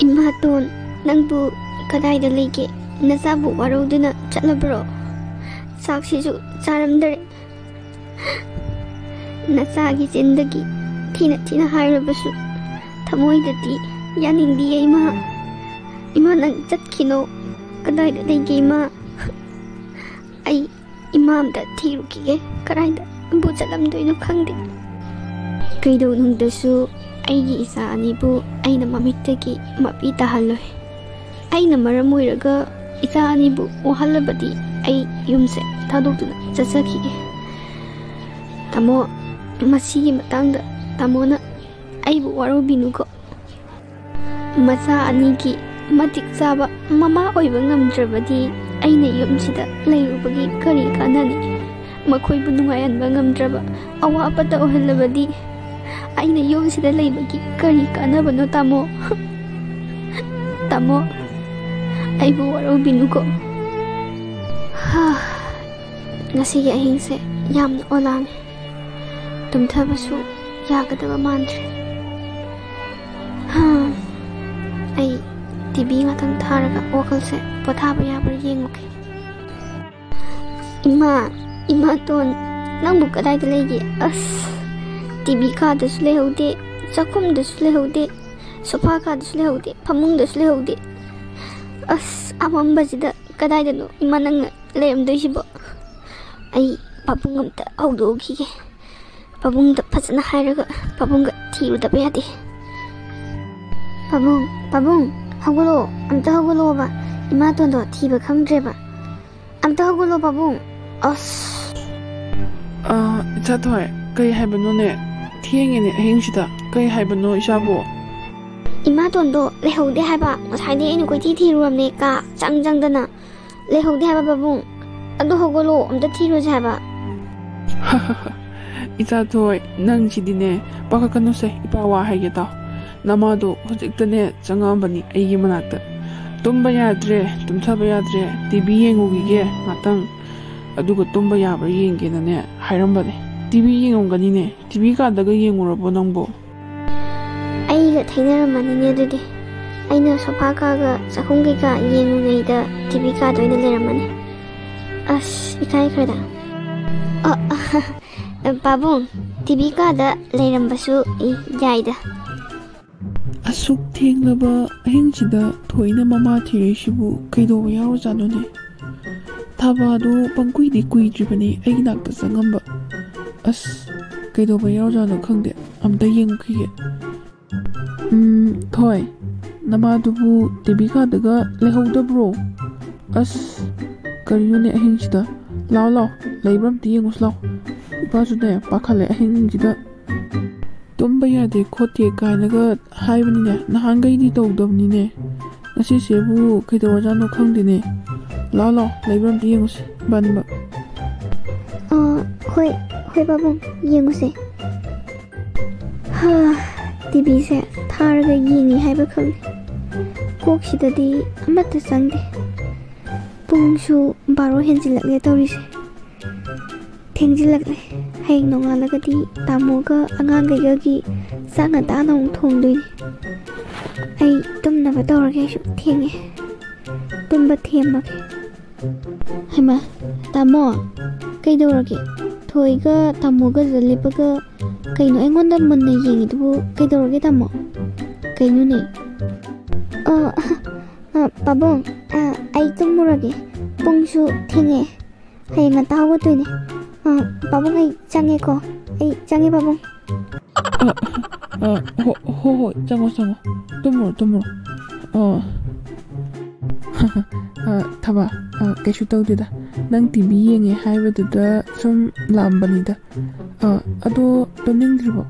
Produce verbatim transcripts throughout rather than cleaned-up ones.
ꯏꯃꯥꯇꯣꯟ, ꯅꯪꯕꯨ ꯀꯗꯥꯏꯗ ꯂꯩꯒꯦ? ꯅꯆꯥꯕꯨ ꯋꯥꯔꯧꯗꯨꯅ ꯆꯠꯂꯕ꯭ꯔꯣ? ꯆꯥꯛꯁꯤꯁꯨ ꯆꯥꯔꯝꯗꯔꯦ꯫ ꯅꯆꯥꯒꯤ ꯆꯤꯟꯗꯒꯤ ꯊꯤꯅ ꯊꯤꯅ ꯍꯥꯏꯔꯕꯁꯨ ꯊꯃꯣꯏꯗꯗꯤ ꯌꯥꯅꯤꯡꯗꯤꯌꯦ ꯏꯃꯥ꯫ ꯏꯃꯥ, ꯅꯪ ꯆꯠꯈꯤꯅꯣ꯫ ꯀꯗꯥꯏꯗ ꯂꯩꯒꯦ ꯏꯃꯥ? ꯑꯩ ꯏꯃꯥ ꯑꯝꯇ ꯊꯤꯔꯨꯈꯤꯒꯦ꯫ ꯀꯗꯥꯏꯗꯕꯨ ꯆꯠꯂꯝꯗꯣꯏꯅꯣ ꯈꯪꯗꯦ꯫ ꯀꯩꯗꯧꯅꯨꯡꯗꯁꯨ ꯑꯩꯒꯤ ꯏꯆꯥ ꯑꯅꯤꯕꯨ ꯑꯩꯅ ꯃꯃꯤꯠꯇꯒꯤ ꯃꯄꯤ ꯇꯥꯍꯜꯂꯣꯏ꯫ ꯑꯩꯅ ꯃꯔꯝ ꯑꯣꯏꯔꯒ ꯏꯆꯥ ꯑꯅꯤꯕꯨ ꯋꯥꯍꯜꯂꯕꯗꯤ ꯑꯩ ꯌꯨꯝꯁꯦ ꯊꯥꯗꯣꯛꯇꯨꯅ ꯆꯠꯆꯈꯤꯒꯦ꯫ ꯇꯥꯃꯣ, ꯃꯁꯤꯒꯤ ꯃꯇꯥꯡꯗ ꯇꯥꯃꯣꯅ ꯑꯩꯕꯨ ꯋꯥꯔꯧꯕꯤꯅꯨꯀꯣ꯫ ꯃꯆꯥ ꯑꯅꯤꯒꯤ ꯃꯇꯤꯛ ꯆꯥꯕ ꯃꯃꯥ ꯑꯣꯏꯕ ꯉꯝꯗ꯭ꯔꯕꯗꯤ ꯑꯩꯅ ꯌꯨꯝꯁꯤꯗ ꯂꯩꯔꯨꯕꯒꯤ ꯀꯔꯤ ꯀꯥꯟꯅꯅꯤ? ꯃꯈꯣꯏꯕꯨ ꯅꯨꯡꯉꯥꯏꯍꯟꯕ ꯉꯝꯗ꯭ꯔꯕ, ꯑꯋꯥꯕꯇ ꯑꯣꯏꯍꯜꯂꯕꯗꯤ ꯑꯩꯅ ꯌꯨꯝꯁꯤꯗ ꯂꯩꯕꯒꯤ ꯀꯔꯤ ꯀꯥꯟꯅꯕꯅꯣ, ꯇꯥꯃꯣ? ꯇꯥꯃꯣ, ꯑꯩꯕꯨ ꯋꯥꯔꯧꯕꯤꯅꯨꯀꯣ꯫ ꯍꯥ, ꯉꯁꯤꯒꯤ ꯑꯍꯤꯡꯁꯦ ꯌꯥꯝꯅ ꯑꯣꯂꯥꯡꯉꯦ꯫ ꯇꯨꯝꯊꯕꯁꯨ ꯌꯥꯒꯗꯕ ꯃꯥꯟꯗ꯭ꯔꯦ꯫ ꯍꯥ, ꯑꯩ ꯇꯤ ꯚꯤ ꯉꯥꯛꯇꯪ ꯊꯥꯔꯒ ꯋꯥꯈꯜꯁꯦ ꯄꯣꯊꯥꯕ ꯌꯥꯕ꯭ꯔꯥ ꯌꯦꯡꯉꯨꯒꯦ꯫ ꯏꯃꯥ, ꯏꯃꯥꯇꯣꯟ, ꯅꯪꯕꯨ ꯀꯗꯥꯏꯗ ꯂꯩꯒꯦ? ꯑꯁ, ꯇꯤ ꯚꯤ ꯀꯥꯗꯁꯨ ꯂꯩꯍꯧꯗꯦ, ꯆꯥꯛꯈꯨꯝꯗꯁꯨ ꯂꯩꯍꯧꯗꯦ, ꯁꯣꯐꯥ ꯀꯥꯗꯁꯨ ꯂꯩꯍꯧꯗꯦ, ꯐꯃꯨꯡꯗꯁꯨ ꯂꯩꯍꯧꯗꯦ꯫ ꯑꯁ, ꯑꯃꯝꯕꯁꯤꯗ ꯀꯗꯥꯏꯗꯅꯣ ꯏꯃꯥ ꯅꯪꯅ ꯂꯩꯔꯝꯗꯣꯏꯁꯤꯕꯣ? ꯑꯩ ꯄꯥꯕꯨꯡ ꯑꯝꯇ ꯍꯧꯗꯣꯛꯎꯈꯤꯒꯦ꯫ ꯄꯥꯕꯨꯡꯗ ꯐꯖꯅ ꯍꯥꯏꯔꯒ ꯄꯥꯕꯨꯡꯒ ꯊꯤꯔꯨꯗꯕ ꯌꯥꯗꯦ꯫ ꯄꯥꯕꯨꯡ, ꯄꯥꯕꯨꯡ, ꯍꯧꯒꯠꯂꯣ, ꯑꯝꯇ ꯍꯧꯒꯠꯂꯣꯕ꯫ ꯏꯃꯥꯇꯣꯟꯗꯣ ꯊꯤꯕ ꯈꯪꯗ꯭ꯔꯦꯕ꯫ ꯑꯝꯇ ꯍꯧꯒꯠꯂꯣ, ꯄꯥꯕꯨꯡ꯫ ꯑꯁ꯫ ꯑꯥ, ꯏꯆꯥꯊꯣꯏ, ꯀꯩ ꯍꯥꯏꯕꯅꯣꯅꯦ? ꯊꯦꯡꯉꯦꯅꯦ ꯑꯍꯤꯡꯁꯤꯗ꯫ ꯀꯩ ꯍꯥꯏꯕꯅꯣ, ꯏꯆꯥꯕꯨ? ꯏꯃꯥꯇꯣꯟꯗꯣ ꯂꯩꯍꯧꯗꯦ ꯍꯥꯏꯕ꯫ ꯉꯁꯥꯏꯗꯩ ꯑꯩꯅ ꯀꯣꯏꯊꯤ ꯊꯤꯔꯨꯔꯕꯅꯦ, ꯀꯥ ꯆꯪ ꯆꯪꯗꯅ꯫ ꯂꯩꯍꯧꯗꯦ ꯍꯥꯏꯕ, ꯄꯥꯕꯨꯡ꯫ ꯑꯗꯨ ꯍꯧꯒꯠꯂꯣ, ꯑꯝꯇ ꯊꯤꯔꯨꯁꯦ ꯍꯥꯏꯕ꯫ ꯏꯆꯥꯊꯣꯏ, ꯅꯪꯁꯤꯗꯤꯅꯦ, ꯄꯥꯈꯠꯀꯅꯨꯁꯦ, ꯏꯄꯥ ꯋꯥ ꯍꯥꯏꯒꯦ ꯇꯥꯎ꯫ ꯅꯃꯥꯗꯣ ꯍꯧꯖꯤꯛꯇꯅꯦ ꯆꯪꯉꯛꯑꯝꯕꯅꯤ ꯑꯩꯒꯤ ꯃꯅꯥꯛꯇ꯫ ꯇꯨꯝꯕ ꯌꯥꯗ꯭ꯔꯦ, ꯇꯨꯝꯊꯕ ꯌꯥꯗ꯭ꯔꯦ, ꯇꯤ ꯚꯤ ꯌꯦꯡꯉꯨꯈꯤꯒꯦ ꯉꯥꯛꯇꯪ, ꯑꯗꯨꯒ ꯇꯨꯝꯕ ꯌꯥꯕ꯭ꯔꯥ ꯌꯦꯡꯒꯦꯅꯅꯦ ꯍꯥꯏꯔꯝꯕꯅꯦ꯫ ꯇꯤ ꯚꯤ ꯌꯦꯡꯉꯝꯒꯅꯤꯅꯦ, ꯇꯤ ꯚꯤ ꯀꯥꯗꯒ ꯌꯦꯡꯉꯨꯔꯕꯣ ꯅꯪꯕꯣ? ꯑꯩꯒ ꯊꯦꯡꯅꯔꯝꯃꯅꯤꯅꯦ ꯑꯗꯨꯗꯤ꯫ ꯑꯩꯅ ꯁꯣꯐꯥ ꯀꯥꯒ ꯆꯥꯛꯈꯨꯝ ꯀꯩꯀꯥ ꯌꯦꯡꯉꯨꯉꯩꯗ ꯇꯤ ꯚꯤ ꯀꯥꯗ ꯑꯣꯏꯅ ꯂꯩꯔꯝꯃꯅꯤ꯫ ꯑꯁ, ꯏꯀꯥꯏꯈ꯭ꯔꯦꯗ꯫ ꯑ, ꯑ, ꯄꯥꯕꯨꯡ, ꯇꯤ ꯚꯤ ꯀꯥꯗ ꯂꯩꯔꯝꯕꯁꯨ ꯌꯥꯏꯗ꯫ ꯑꯁꯨꯛ ꯊꯦꯡꯂꯕ ꯑꯍꯤꯡꯁꯤꯗ ꯊꯣꯏꯅ ꯃꯃꯥ ꯊꯤꯔꯛꯏꯁꯤꯕꯨ ꯀꯩꯗꯧꯕ ꯌꯥꯎꯔꯖꯥꯠꯅꯣꯅꯦ? ꯊꯥꯕꯥꯗꯣ ꯄꯪꯀꯨꯏꯗꯤ ꯀꯨꯏꯗ꯭ꯔꯤꯕꯅꯤ ꯑꯩꯒꯤ ꯅꯥꯛꯇ ꯆꯪꯉꯝꯕ꯫ ꯑꯁ, ꯀꯩꯗꯧꯕ ꯌꯥꯎꯔꯖꯥꯠꯅꯣ ꯈꯪꯗꯦ, ꯑꯝꯇ ꯌꯦꯡꯉꯨꯈꯤꯒꯦ꯫ ꯎꯝ, ꯊꯣꯏ, ꯅꯃꯥꯗꯨꯕꯨ ꯇꯤ ꯚꯤ ꯀꯥꯗꯒ ꯂꯩꯍꯧꯗꯕ꯭ꯔꯣ? ꯑꯁ, ꯀꯔꯤꯅꯣꯅꯦ ꯑꯍꯤꯡꯁꯤꯗ? ꯂꯥꯎ, ꯂꯥꯎ, ꯂꯩꯕ꯭ꯔꯥ ꯑꯝꯇ ꯌꯦꯡꯉꯨꯁꯤ ꯂꯥꯎ꯫ ꯏꯄꯥꯁꯨꯅꯦ ꯄꯥꯈꯠꯂꯦ ꯑꯍꯤꯡꯁꯤꯗ꯫ ꯇꯨꯝꯕ ꯌꯥꯗꯦ ꯈꯣꯠꯇꯦ ꯀꯥꯏꯅꯒ ꯍꯥꯏꯕꯅꯤꯅꯦ, ꯅꯍꯥꯟꯈꯩꯗꯤ ꯇꯧꯗꯕꯅꯤꯅꯦ꯫ ꯉꯁꯤꯁꯤꯕꯨ ꯀꯩꯗꯧꯔꯖꯥꯠꯅꯣ ꯈꯪꯗꯦꯅꯦ꯫ ꯂꯥꯎ, ꯂꯥꯎ, ꯂꯩꯕ꯭ꯔꯥ ꯑꯝꯇ ꯌꯦꯡꯉꯨꯁꯤ ꯏꯕꯥꯅꯤꯃꯛ꯫ ꯑ, ꯍꯣꯏ, ꯍꯣꯏ ꯄꯥꯕꯨꯡ, ꯌꯦꯡꯉꯨꯁꯦ꯫ ꯍꯥ, ꯇꯤ ꯚꯤꯁꯦ ꯊꯥꯔꯒ ꯌꯦꯡꯉꯤ ꯍꯥꯏꯕ ꯈꯛꯅꯤ꯫ ꯀꯣꯛꯁꯤꯗꯗꯤ ꯑꯃꯠꯇ ꯆꯪꯗꯦ꯫ ꯄꯨꯡꯁꯨ ꯕꯥꯔꯣ ꯍꯦꯟꯖꯤꯜꯂꯛꯂꯦ ꯇꯧꯔꯤꯁꯦ꯫ ꯊꯦꯡꯖꯤꯜꯂꯛꯂꯦ꯫ ꯍꯌꯦꯡ ꯅꯣꯡꯉꯥꯜꯂꯒꯗꯤ ꯇꯥꯃꯣꯒ ꯑꯉꯥꯡꯈꯩꯒꯒꯤ ꯆꯥꯛ ꯉꯟꯇꯥꯅ ꯑꯃꯨꯛ ꯊꯣꯡꯗꯣꯏꯅꯤ꯫ ꯑꯩ ꯇꯨꯝꯅꯕ ꯇꯧꯔꯒꯦ, ꯑꯩꯁꯨ ꯊꯦꯡꯉꯦ꯫ ꯇꯨꯝꯕ ꯊꯦꯝꯃꯒꯦ꯫ ꯍꯩꯃꯥ, ꯇꯥꯃꯣ, ꯀꯩꯗꯧꯔꯒꯦ? ꯊꯣꯏꯒ ꯇꯥꯃꯣꯒꯁꯨ ꯂꯦꯞꯄꯒ ꯀꯩꯅꯣ ꯑꯩꯉꯣꯟꯗ ꯃꯨꯟꯅ ꯌꯦꯡꯉꯤꯗꯨꯕꯨ ꯀꯩꯗꯧꯔꯒꯦ ꯇꯥꯃꯣ? ꯀꯩꯅꯣꯅꯦ? ꯑ, ꯑ, ꯄꯥꯕꯨꯡ, ꯑ, ꯑꯩ ꯇꯨꯝꯃꯨꯔꯒꯦ꯫ ꯄꯨꯡꯁꯨ ꯊꯦꯡꯉꯦ꯫ ꯍꯌꯦꯡ ꯉꯟꯇꯥ ꯍꯧꯒꯠꯇꯣꯏꯅꯦ꯫ ꯑ, ꯄꯥꯕꯨꯡ, ꯑꯩ ꯆꯪꯉꯦꯀꯣ꯫ ꯑꯩ ꯆꯪꯉꯦ ꯄꯥꯕꯨꯡ꯫ ꯑ, ꯑ, ꯍꯣ, ꯍꯣ, ꯍꯣꯏ, ꯆꯪꯉꯣ, ꯆꯪꯉꯣ꯫ ꯇꯨꯝꯃꯨꯔꯣ, ꯇꯨꯝꯃꯨꯔꯣ꯫ ꯑ, ꯑ, ꯊꯕꯥ, ꯑ, ꯀꯩꯁꯨ ꯇꯧꯗꯦꯗ꯫ ꯅꯪ ꯇꯤ ꯚꯤ ꯌꯦꯡꯉꯦ ꯍꯥꯏꯕꯗꯨꯗ ꯁꯨꯝ ꯂꯥꯝꯕꯅꯤꯗ꯫ ꯑ, ꯑꯗꯣ ꯇꯨꯝꯅꯤꯡꯗ꯭ꯔꯤꯕꯣ?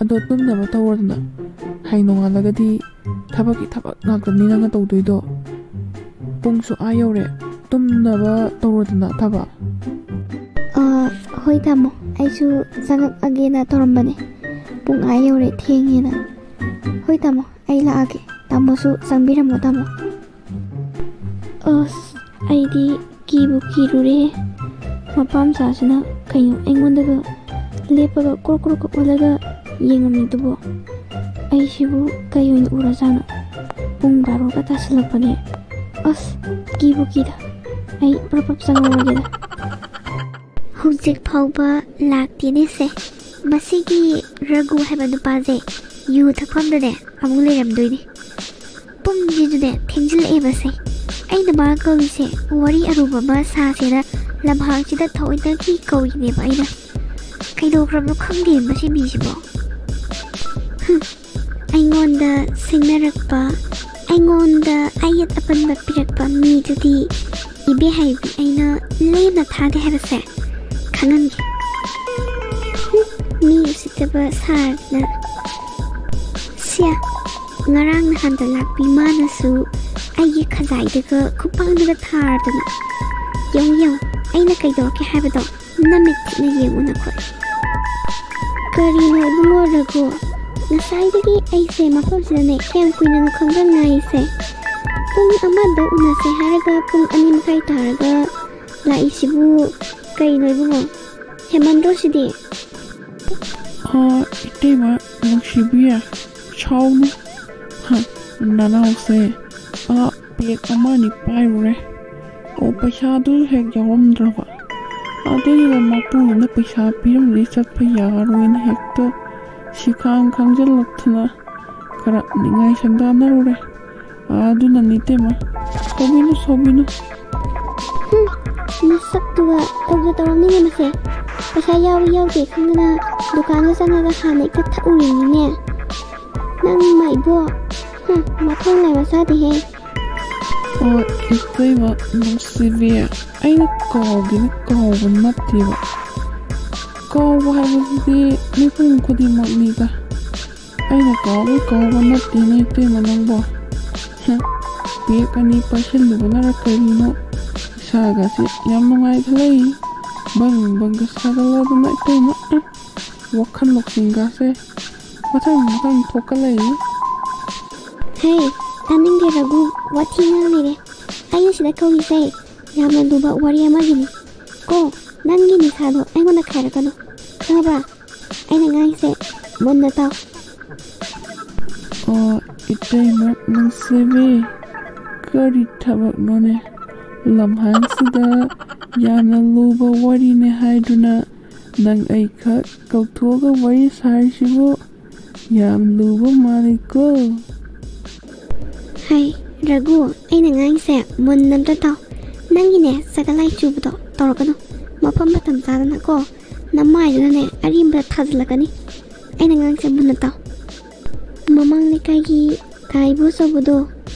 ꯑꯗꯣ ꯇꯨꯝꯅꯕ ꯇꯧꯔꯣꯗꯅ꯫ ꯍꯌꯦꯡ ꯅꯣꯡꯉꯥꯜꯂꯒꯗꯤ ꯊꯕꯛꯀꯤ ꯊꯕꯛ ꯉꯥꯛꯇꯅꯤ ꯅꯪꯅ ꯇꯧꯗꯣꯏꯗꯣ꯫ ꯄꯨꯡꯁꯨ ꯑꯥ ꯌꯧꯔꯦ꯫ ꯇꯨꯝꯅꯕ ꯇꯧꯔꯣꯗꯅ ꯊꯕꯥ꯫ ꯑ, ꯍꯣꯏ ꯇꯥꯃꯣ, ꯑꯩꯁꯨ ꯆꯪꯉꯛꯑꯒꯦꯅ ꯇꯧꯔꯝꯕꯅꯦ꯫ ꯄꯨꯡ ꯑꯥ ꯌꯧꯔꯦ, ꯊꯦꯡꯉꯦꯅ꯫ ꯍꯣꯏ ꯇꯥꯃꯣ, ꯑꯩ ꯂꯥꯛꯑꯒꯦ꯫ ꯇꯥꯃꯣꯁꯨ ꯆꯪꯕꯤꯔꯝꯃꯣ ꯇꯥꯃꯣ꯫ ꯑꯁ, ꯑꯩꯗꯤ ꯀꯤꯕꯨ ꯀꯤꯔꯨꯔꯦ꯫ ꯃꯄꯥ ꯃꯆꯥꯁꯤꯅ ꯀꯩꯅꯣ ꯑꯩꯉꯣꯟꯗꯒ ꯂꯦꯞꯄꯒ ꯀ꯭ꯔꯣꯛ ꯀ꯭ꯔꯣꯛꯀ ꯑꯣꯜꯂꯒ ꯌꯦꯡꯉꯝꯃꯤꯗꯨꯕꯣ? ꯑꯩꯁꯤꯕꯨ ꯀꯩ ꯑꯣꯏꯅ ꯎꯔꯖꯥꯠꯅꯣ? ꯄꯨꯡ ꯕꯥꯔꯣꯒ ꯇꯥꯁꯜꯂꯛꯄꯅꯦ꯫ ꯑꯁ, ꯀꯤꯕꯨ ꯀꯤꯗ꯫ ꯑꯩ ꯄ꯭ꯔꯞ ꯄ꯭ꯔꯞ ꯆꯪꯍꯧꯔꯒꯦꯗ꯫ ꯍꯧꯖꯤꯛ ꯐꯥꯎꯕ ꯂꯥꯛꯇꯦꯅꯦ ꯁꯦ꯫ ꯃꯁꯤꯒꯤ ꯔꯘꯨ ꯍꯥꯏꯕ ꯅꯨꯄꯥꯁꯦ ꯌꯨ ꯊꯛꯐꯝꯗꯅꯦ ꯑꯃꯨꯛ ꯂꯩꯔꯝꯗꯣꯏꯅꯦ꯫ ꯄꯨꯡꯁꯤꯁꯨꯅꯦ ꯊꯦꯡꯖꯤꯜꯂꯛꯑꯦꯕꯁꯦ꯫ ꯑꯩꯅ ꯃꯥ ꯀꯧꯔꯤꯁꯦ ꯋꯥꯔꯤ ꯑꯔꯨꯕ ꯑꯃ ꯁꯥꯁꯦꯅ ꯂꯝꯍꯥꯡꯁꯤꯗ ꯊꯑꯣꯏꯅꯒꯤ ꯀꯧꯔꯤꯅꯦꯕ ꯑꯩꯅ꯫ ꯀꯩꯗꯧꯈ꯭ꯔꯕꯅꯣ ꯈꯪꯗꯦ ꯃꯁꯤ ꯃꯤꯁꯤꯕꯣ꯫ ꯍꯨꯝ, ꯑꯩꯉꯣꯟꯗ ꯁꯤꯡꯅꯔꯛꯄ, ꯑꯩꯉꯣꯟꯗ ꯑꯌꯦꯠ ꯑꯄꯟꯕ ꯄꯤꯔꯛꯄ ꯃꯤꯗꯨꯗꯤ ꯏꯕꯦ ꯍꯥꯏꯕꯤ ꯑꯩꯅ ꯂꯦꯝꯅ ꯊꯥꯗꯦ ꯍꯥꯏꯕꯁꯦ ꯈꯪꯍꯟꯒꯦ꯫ ꯍꯨꯝ, ꯃꯤ ꯎꯁꯤꯠꯇꯕ ꯁꯥꯔꯗꯅ꯫ ꯁꯤꯌꯥ, ꯉꯔꯥꯡ ꯅꯍꯥꯟꯗ ꯂꯥꯛꯄꯤ ꯃꯥꯅꯁꯨ ꯑꯩꯒꯤ ꯈꯖꯥꯏꯗꯒ ꯈꯨꯄꯥꯡꯗꯒ ꯊꯥꯔꯗꯅ꯫ ꯌꯦꯡꯉꯨ, ꯌꯦꯡꯉꯨ, ꯑꯩꯅ ꯀꯩꯗꯧꯔꯛꯀꯦ ꯍꯥꯏꯕꯗꯣ ꯅꯃꯤꯠ ꯊꯤꯅ ꯌꯦꯡꯉꯨ ꯅꯈꯣꯏ꯫ ꯀꯔꯤꯅꯣ ꯏꯕꯨꯡꯉꯣ ꯔꯘꯨ? ꯉꯁꯥꯏꯗꯒꯤ ꯑꯩꯁꯦ ꯃꯐꯝꯁꯤꯗꯅꯦ ꯀꯌꯥꯝ ꯀꯨꯏꯅꯅꯣ ꯈꯪꯕ꯭ꯔꯥ ꯉꯥꯏꯔꯤꯁꯦ? ꯄꯨꯡ ꯑꯃꯗ ꯎꯅꯁꯦ ꯍꯥꯏꯔꯒ ꯄꯨꯡ ꯑꯅꯤ ꯃꯈꯥꯏ ꯇꯥꯔꯒ ꯂꯥꯛꯏꯁꯤꯕꯨ ꯀꯩꯅꯣ ꯏꯕꯨꯡꯉꯣ? ꯍꯦꯃꯟꯗ꯭ꯔꯣ ꯁꯤꯗꯤ? ꯑ, ꯏꯇꯩꯃ ꯅꯨꯡꯁꯤꯕꯤ, ꯁꯥꯎꯅꯨ꯫ ꯍ, ꯅꯅꯥꯎꯁꯦ, ꯑ, ꯕꯦꯒ ꯑꯃ ꯑꯅꯤ ꯄꯥꯏꯔꯨꯔꯦ꯫ ꯑꯣ, ꯄꯩꯁꯥꯗꯨ ꯍꯦꯛ ꯌꯥꯎꯔꯝꯗ꯭ꯔꯕ꯫ ꯑꯗꯨꯒꯤꯗ ꯃꯄꯨꯗꯨꯅ ꯄꯩꯁꯥ ꯄꯤꯔꯝꯗꯤ ꯆꯠꯄ ꯌꯥꯔꯣꯏꯅ ꯍꯦꯛꯇ ꯁꯤꯈꯥꯡ ꯈꯥꯡꯖꯜꯂꯛꯇꯅ ꯈꯔ ꯅꯤꯡꯉꯥꯏ ꯁꯪꯗꯥꯟꯅꯔꯨꯔꯦ꯫ ꯑꯗꯨꯅꯅꯤ ꯏꯇꯩꯃ, ꯁꯥꯎꯕꯤꯅꯨ, ꯁꯥꯎꯕꯤꯅꯨ꯫ ꯍꯨꯝ, ꯅꯁꯛꯇꯨꯒ ꯇꯧꯗ ꯇꯧꯔꯝꯅꯤꯅꯦ ꯃꯁꯦ꯫ ꯄꯩꯁꯥ ꯌꯥꯎꯏ ꯌꯥꯎꯗꯦ ꯈꯪꯗꯅ ꯗꯨꯀꯥꯟꯗ ꯆꯪꯉꯒ ꯍꯥꯟꯅ ꯍꯦꯛꯇ ꯊꯛꯎꯔꯤꯅꯤꯅꯦ꯫ ꯅꯪ ꯃꯥꯏꯕꯣ, ꯍꯨꯝ, ꯃꯊꯣꯡ ꯂꯩꯕ ꯆꯥꯗꯦꯍꯦ꯫ ꯑꯣ, ꯏꯇꯩꯃ ꯅꯨꯡꯁꯤꯕꯤ, ꯑꯩꯅ ꯀꯥꯎꯒꯦꯅ ꯀꯥꯎꯕ ꯅꯠꯇꯦꯕ꯫ ꯀꯥꯎꯕ ꯍꯥꯏꯕꯁꯤꯗꯤ ꯃꯤꯄꯨꯝ ꯈꯨꯗꯤꯡꯃꯛꯅꯤꯗ꯫ ꯑꯩꯅ ꯀꯥꯎꯕ ꯀꯥꯎꯕ ꯅꯠꯇꯦꯅꯦ ꯏꯇꯩꯃ ꯅꯪꯕꯣ꯫ ꯍ, ꯕꯦꯒ ꯑꯅꯤ ꯄꯥꯏꯁꯤꯜꯂꯨꯕꯅꯔ ꯀꯔꯤꯅꯣ, ꯏꯁꯥꯒꯁꯦ ꯌꯥꯝ ꯅꯨꯡꯉꯥꯏꯈꯠꯂꯛꯏ꯫ ꯕꯪ ꯕꯪꯒ ꯁꯥꯒꯠꯂꯗꯅ ꯏꯇꯩꯃ, ꯑ, ꯋꯥꯈꯜ ꯂꯧꯁꯤꯡꯒꯁꯦ ꯃꯊꯪ ꯃꯊꯪ ꯊꯣꯛꯀꯠꯂꯛꯏ꯫ ꯍꯦ, ꯇꯥꯅꯤꯡꯗꯦ ꯔꯘꯨ, ꯋꯥꯊꯤ ꯉꯥꯡ ꯂꯩꯔꯦ꯫ ꯑꯩꯅ ꯁꯤꯗ ꯀꯧꯔꯤꯁꯦ ꯌꯥꯝꯅ ꯂꯨꯕ ꯋꯥꯔꯤ ꯑꯃꯒꯤꯅꯤ꯫ ꯀꯣ, ꯅꯪꯒꯤ ꯅꯤꯁꯥꯗꯣ ꯑꯩꯉꯣꯟꯗ ꯈꯥꯏꯔꯛꯀꯅꯨ, ꯈꯪꯉꯕ꯭ꯔꯥ? ꯑꯩꯅ ꯉꯥꯡꯉꯤꯁꯦ ꯃꯨꯟꯅ ꯇꯥꯎ꯫ ꯑꯣ, ꯏꯇꯩꯃ ꯅꯨꯡꯁꯤꯕꯤ, ꯀꯔꯤ ꯊꯕꯛꯅꯣꯅꯦ? ꯂꯝꯍꯥꯡꯁꯤꯗ ꯌꯥꯝꯅ ꯂꯨꯕ ꯋꯥꯔꯤꯅꯦ ꯍꯥꯏꯗꯨꯅ ꯅꯪ ꯑꯩ ꯈꯛ ꯀꯧꯊꯣꯛꯑꯒ ꯋꯥꯔꯤ ꯁꯥꯔꯤꯁꯤꯕꯨ ꯌꯥꯝ ꯂꯨꯕ ꯃꯥꯜꯂꯤꯀꯣ꯫ ꯍꯩ, ꯔꯘꯨ, ꯑꯩꯅ ꯉꯥꯡꯉꯤꯁꯦ ꯃꯨꯟꯅ ꯑꯝꯇ ꯇꯥꯎ꯫ ꯅꯪꯒꯤꯅꯦ ꯆꯒꯠ ꯂꯥꯏ ꯆꯨꯕꯗꯣ ꯇꯧꯔꯛꯀꯅꯨ꯫ ꯃꯐꯝ ꯃꯇꯝ ꯆꯥꯗꯅꯀꯣ, ꯅꯃꯥꯏꯗꯨꯅꯅꯦ ꯑꯔꯦꯝꯕꯗ ꯊꯥꯖꯤꯜꯂꯛꯀꯅꯤ꯫ ꯑꯩꯅ ꯉꯥꯡꯉꯤꯁꯦ ꯃꯨꯟꯅ ꯇꯥꯎ꯫ ꯃꯃꯥꯡ ꯂꯩꯀꯥꯏꯒꯤ ꯇꯥ ꯏꯕꯣ ꯑꯆꯧꯕꯗꯣ,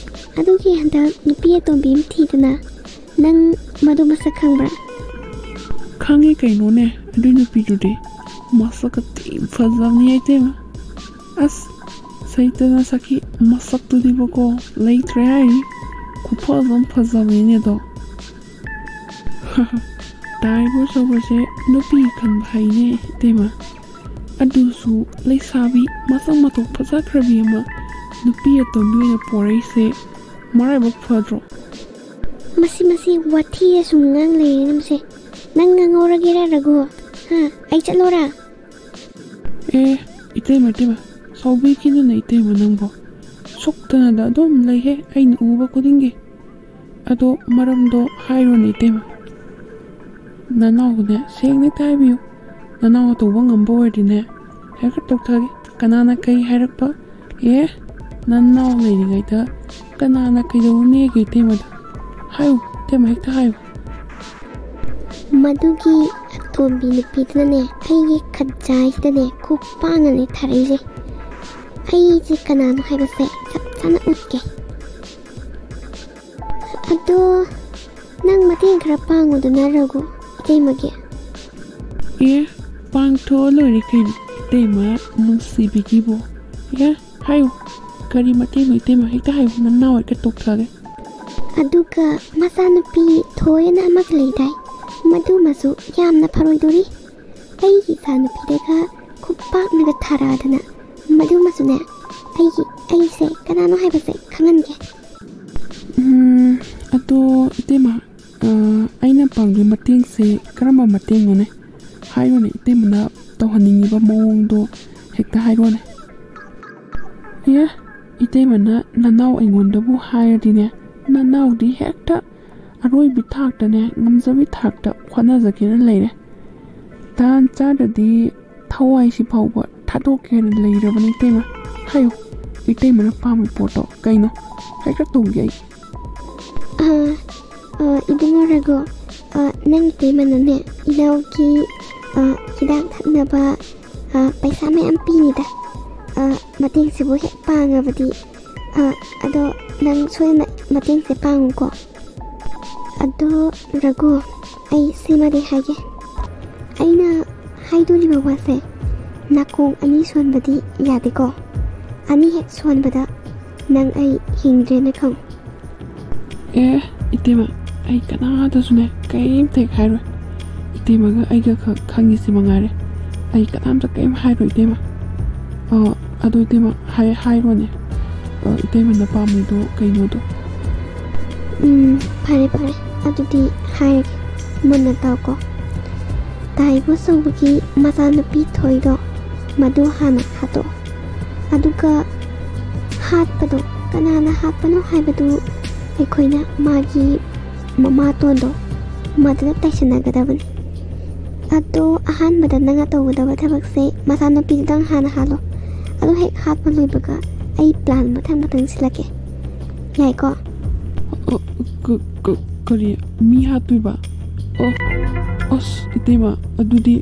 ꯑꯗꯨꯒꯤ ꯍꯟꯗꯛ ꯅꯨꯄꯤ ꯑꯇꯣꯝꯕꯤ ꯑꯃ ꯊꯤꯗꯅ, ꯅꯪ ꯃꯗꯨ ꯃꯁꯛ ꯈꯪꯕ꯭ꯔꯥ? ꯈꯪꯉꯤ ꯀꯩꯅꯣꯅꯦ, ꯑꯗꯨꯏ ꯅꯨꯄꯤꯗꯨꯗꯤ ꯃꯁꯛꯀ ꯊꯤ ꯐꯖꯕꯅꯤ ꯏꯇꯩꯃ꯫ ꯑꯁ, ꯁꯩꯇꯅ ꯁꯛꯈꯤ ꯃꯁꯛꯇꯨꯗꯤꯕꯀꯣ, ꯂꯩꯇ꯭ꯔꯦ ꯍꯥꯏꯔꯤ꯫ ꯈꯨꯐꯖ ꯑꯃ ꯐꯖꯕꯅꯤꯅꯦ ꯑꯗꯣ꯫ ꯇꯥ ꯏꯕꯣ ꯑꯆꯧꯕꯁꯦ ꯅꯨꯄꯤ ꯈꯟꯕ ꯍꯩꯅꯦ ꯏꯇꯩꯃ꯫ ꯑꯗꯨꯁꯨ ꯂꯩꯁꯥꯕꯤ ꯃꯁꯛ ꯃꯇꯧ ꯐꯖꯈ꯭ꯔꯕꯤ ꯑꯃ ꯅꯨꯄꯤ ꯑꯇꯣꯝꯕꯤ ꯑꯣꯏꯅ ꯄꯣꯔꯛꯏꯁꯦ ꯃꯔꯥꯏꯕꯛ ꯐꯗ꯭ꯔꯣ? ꯃꯁꯤ, ꯃꯁꯤ ꯋꯥꯊꯤꯗ ꯁꯨꯝ ꯉꯥꯡ ꯂꯩꯔꯦ ꯅꯪꯁꯦ꯫ ꯅꯪ ꯉꯥꯡꯍꯧꯔꯒꯦꯔꯥ ꯔꯘꯨ? ꯍꯥ? ꯑꯩ ꯆꯠꯂꯣꯔꯥ? ꯑꯦ, ꯏꯇꯩꯃ, ꯏꯇꯩꯃ, ꯁꯥꯎꯕꯤꯈꯤꯅꯨꯅꯦ ꯏꯇꯩꯃ ꯅꯪꯕꯣ꯫ ꯁꯣꯛꯇꯅꯗ ꯑꯗꯨꯝ ꯂꯩꯍꯦ ꯑꯩꯅ ꯎꯕ ꯈꯨꯗꯤꯡꯒꯤ꯫ ꯑꯗꯣ ꯃꯔꯝꯗꯣ ꯍꯥꯏꯔꯣꯅꯦ ꯏꯇꯩꯃ꯫ ꯅꯅꯥꯎꯅꯦ ꯁꯦꯡꯅ ꯍꯦꯛꯇ ꯍꯥꯏꯕꯤꯌꯨ꯫ ꯅꯅꯥꯎꯅ ꯇꯧꯕ ꯉꯝꯕ ꯑꯣꯏꯔꯗꯤꯅꯦ ꯍꯦꯛꯇ ꯇꯧꯊꯒꯦ꯫ ꯀꯅꯥꯅ ꯀꯩ ꯍꯥꯏꯔꯛꯄ? ꯑꯦ, ꯅꯅꯥꯎ ꯂꯩꯔꯤꯉꯩꯗ ꯀꯅꯥꯅ ꯀꯩꯗꯧꯔꯨꯅꯦꯒꯦ ꯏꯇꯩꯃꯗ? ꯍꯥꯏꯌꯨ ꯏꯇꯩꯃ, ꯍꯦꯛꯇ ꯍꯥꯏꯌꯨ꯫ ꯃꯗꯨꯒꯤ ꯑꯇꯣꯝꯕꯤ ꯅꯨꯄꯤꯗꯨꯅꯅꯦ ꯑꯩꯒꯤ ꯈꯖꯥꯏꯁꯤꯗꯅꯦ ꯈꯨꯄꯥꯛꯅꯅꯦ ꯊꯥꯔꯛꯏꯁꯦ꯫ ꯑꯩꯁꯦ ꯀꯅꯥꯅꯣ ꯍꯥꯏꯕꯁꯦ ꯆꯞ ꯆꯥꯅ ꯎꯠꯀꯦ꯫ ꯑꯗꯣ ꯅꯪ ꯃꯇꯦꯡ ꯈꯔ ꯄꯥꯡꯉꯨꯗꯅ ꯔꯘꯨ, ꯏꯇꯩꯃꯒꯤ꯫ ꯑꯦ, ꯄꯥꯡꯊꯣꯛꯑ ꯂꯣꯏꯔꯦ ꯀꯩꯅꯣ ꯏꯇꯩꯃ ꯅꯨꯡꯁꯤꯕꯤꯒꯤꯕꯨ꯫ ꯑꯦ, ꯍꯥꯏꯌꯨ, ꯀꯔꯤ ꯃꯇꯦꯡꯅꯣ ꯏꯇꯩꯃ? ꯍꯦꯛꯇ ꯍꯥꯏꯌꯨ, ꯅꯅꯥꯎ ꯍꯦꯛꯇ ꯇꯣꯛꯊꯒꯦ꯫ ꯑꯗꯨꯒ ꯃꯆꯥꯅꯨꯄꯤ ꯊꯣꯏꯅ ꯑꯃꯒ ꯂꯩꯗꯥꯏ, ꯃꯗꯨꯃꯁꯨ ꯌꯥꯝꯅ ꯐꯔꯣꯏꯗꯣꯔꯤ꯫ ꯑꯩꯒꯤ ꯏꯆꯥꯅꯨꯄꯤꯗꯒ ꯈꯨꯄꯥꯛꯅꯒ ꯊꯥꯔꯛꯑꯗꯅ, ꯃꯗꯨꯃꯁꯨꯅꯦ ꯑꯩꯒꯤ, ꯑꯩꯁꯦ ꯀꯅꯥꯅꯣ ꯍꯥꯏꯕꯁꯦ ꯈꯪꯍꯟꯒꯦ꯫ ꯎꯝ, ꯑꯗꯣ ꯏꯇꯩꯃ, ꯑ, ꯑꯩꯅ ꯄꯥꯡꯗꯣꯏ ꯃꯇꯦꯡꯁꯦ ꯀꯔꯝꯕ ꯃꯇꯦꯡꯅꯣꯅꯦ? ꯍꯥꯏꯔꯣꯅꯦ, ꯏꯇꯩꯃꯅ ꯇꯧꯍꯟꯅꯤꯡꯉꯤꯕ ꯃꯑꯣꯡꯗꯣ ꯍꯦꯛꯇ ꯍꯥꯏꯔꯣꯅꯦ꯫ ꯑꯦ, ꯏꯇꯩꯃꯅ ꯅꯅꯥꯎ ꯑꯩꯉꯣꯟꯗꯕꯨ ꯍꯥꯏꯔꯗꯤꯅꯦ, ꯅꯅꯥꯎꯗꯤ ꯍꯦꯛꯇ ꯑꯔꯣꯏꯕꯤ ꯊꯥꯛꯇꯅꯦ, ꯉꯝꯖꯕꯤ ꯊꯥꯛꯇ ꯍꯣꯠꯅꯖꯒꯦꯅ ꯂꯩꯔꯦ꯫ ꯇꯥꯟ ꯆꯥꯗ꯭ꯔꯗꯤ ꯊꯋꯥꯏꯁꯤ ꯐꯥꯎꯕ ꯊꯥꯗꯣꯛꯀꯦꯅ ꯂꯩꯔꯕꯅꯤ ꯏꯇꯩꯃ꯫ ꯍꯥꯏꯌꯨ, ꯏꯇꯩꯃꯅ ꯄꯥꯝꯃꯤ ꯄꯣꯠꯇꯣ ꯀꯩꯅꯣ? ꯍꯦꯛꯇ ꯇꯧꯒꯦ ꯑꯩ꯫ ꯑꯥ, ꯑꯥ, ꯏꯕꯨꯡꯉꯣ ꯔꯘꯨ, ꯑꯥ, ꯅꯪ ꯏꯇꯩꯃꯅꯅꯦ, ꯏꯅꯥꯎꯒꯤ, ꯑꯥ, ꯍꯤꯗꯥꯛ ꯊꯛꯅꯕ, ꯑꯥ, ꯄꯩꯁꯥ ꯃꯌꯥꯝ ꯄꯤꯅꯤꯗ꯫ ꯑꯥ, ꯃꯇꯦꯡꯁꯤꯕꯨ ꯍꯦꯛ ꯄꯥꯡꯉꯕꯗꯤ, ꯑꯥ, ꯑꯗꯣ ꯅꯪ ꯁꯣꯏꯗꯅ ꯃꯇꯦꯡꯁꯦ ꯄꯥꯡꯉꯨꯀꯣ꯫ ꯑꯗꯣ ꯔꯘꯨ, ꯑꯩ ꯁꯤꯃꯗꯤ ꯍꯥꯏꯒꯦ꯫ ꯑꯩꯅ ꯍꯥꯏꯗꯣꯔꯤꯕ ꯋꯥꯁꯦ ꯅꯥꯀꯣꯡ ꯑꯅꯤ ꯁꯣꯟꯕꯗꯤ ꯌꯥꯗꯦꯀꯣ꯫ ꯑꯅꯤ ꯍꯦꯛ ꯁꯣꯟꯕꯗ ꯅꯪ ꯑꯩ ꯍꯤꯡꯗ꯭ꯔꯦꯅ ꯈꯪꯉꯨ꯫ ꯑꯦ, ꯏꯇꯩꯃ, ꯑꯩ ꯀꯅꯥꯗꯁꯨꯅꯦ ꯀꯔꯤꯝꯇ ꯍꯦꯛ ꯍꯥꯏꯔꯣꯏ꯫ ꯏꯇꯩꯃꯒ ꯑꯩꯒ ꯈꯛ ꯈꯪꯉꯤꯁꯤ ꯃꯉꯥꯏꯔꯦ꯫ ꯑꯩ ꯀꯅꯥꯝꯇ ꯀꯔꯤꯝ ꯍꯥꯏꯔꯣꯏ, ꯏꯇꯩꯃ꯫ ꯑ, ꯑꯗꯣ ꯏꯇꯩꯃ, ꯍꯥꯏ-, ꯍꯥꯏꯔꯣꯅꯦ꯫ ꯑ, ꯏꯇꯩꯃꯅ ꯄꯥꯝꯃꯤꯗꯣ ꯀꯩꯅꯣꯗꯣ? ꯎꯝ, ꯐꯔꯦ, ꯐꯔꯦ꯫ ꯑꯗꯨꯗꯤ ꯍꯥꯏꯔꯒꯦ꯫ ꯃꯨꯟꯅ ꯇꯥꯎꯀꯣ꯫ ꯇꯥꯏꯕ ꯑꯆꯧꯕꯒꯤ ꯃꯆꯥꯅꯨꯄꯤ ꯊꯣꯏꯗꯣ, ꯃꯗꯨ ꯍꯥꯟꯅ ꯍꯥꯠꯇꯣꯛꯑꯣ꯫ ꯑꯗꯨꯒ ꯍꯥꯠꯄꯗꯣ ꯀꯅꯥꯅ ꯍꯥꯠꯄꯅꯣ ꯍꯥꯏꯕꯗꯨ ꯑꯩꯈꯣꯏꯅ ꯃꯥꯒꯤ ꯃꯃꯥꯇꯣꯟꯗꯣ ꯃꯗꯨꯗ ꯇꯥꯏꯁꯟꯅꯒꯗꯕꯅꯤ꯫ ꯑꯗꯣ ꯑꯍꯥꯟꯕꯗ ꯅꯪꯅ ꯇꯧꯒꯗꯕ ꯊꯕꯛꯁꯦ ꯃꯆꯥꯅꯨꯄꯤꯗꯨꯗꯪ ꯍꯥꯟꯅ ꯍꯥꯠꯂꯣ꯫ ꯑꯗꯨ ꯍꯦꯛ ꯍꯥꯠꯄ ꯂꯣꯏꯕꯒ ꯑꯩ ꯄ꯭ꯂꯥꯟ ꯃꯊꯪ ꯃꯊꯪ ꯁꯤꯜꯂꯛꯀꯦ꯫ ꯌꯥꯏꯀꯣ? ꯑ, ꯀ-, ꯀ-, ꯀꯔꯤ? ꯃꯤ ꯍꯥꯠꯇꯣꯏꯕ? ꯑꯣ, ꯑꯁ, ꯏꯇꯩꯃ, ꯑꯗꯨꯗꯤ,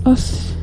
ꯑꯁ꯫